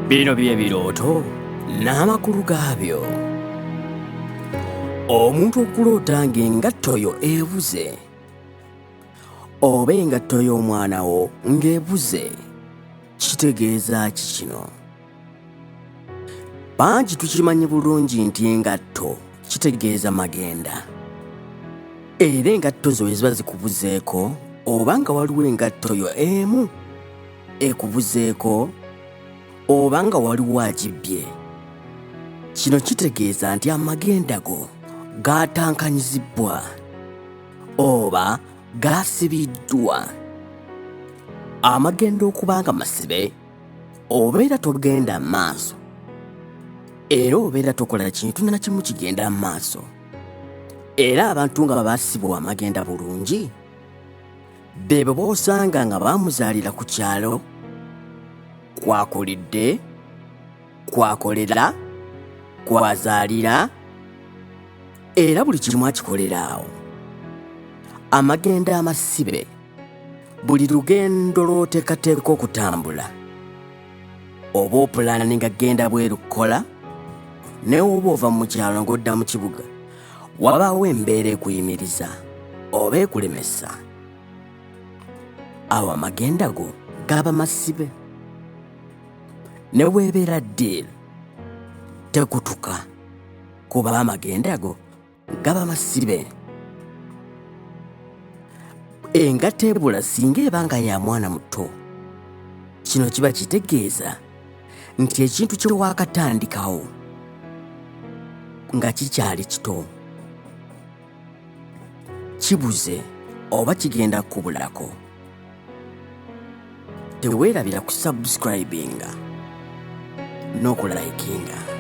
Bino bye birooto n'amakulu gaabyo. Omuntu okuloota ng'engatto yo ebuze oba engatto y'omwana wo ng'ebuze kitegeeza ki kino? Bangi tukimanyi bulungi nti engatto kitegeeza magenda. Era engatto zo eziba zikubuzeeko oba nga waliwo engatto yo emu ekubuzeeko oba nga waliwo agibbye. Kino kitegeeza nti amagenda go gatankanyizibbwa oba gasibiddwa. Amagenda okuba nga masibe obeera togenda maaso era obeera tokola kintu na kimu kigenda maaso. Era abantu nga basibwa amagenda bulungi bebo b'osanga nga baamuzaalira ku kyalo kwakulidde, kwakolera, kwazaalira era buli kimu akikolera awo. Amagenda amasibe buli lugendo lw'oteekateeka okutambula oba opulaaninga genda bweru kukola ne woba ova mu kyalo ng'odda mu kibuga wabaawo embeera ekuyimiriza oba ekulemesa awo amagenda go gaba masibe ne bw'ebeera deal tekutuka kuba amagenda go gaba masibe. Engatto ebula singa eba nga ya mwana muto, kino kiba kitegeeza nti ekintu kye waakatandikawo nga kikyali kito kibuze oba kigenda kukubulako. Teweerabira kusubscribinga n'okulayikinga.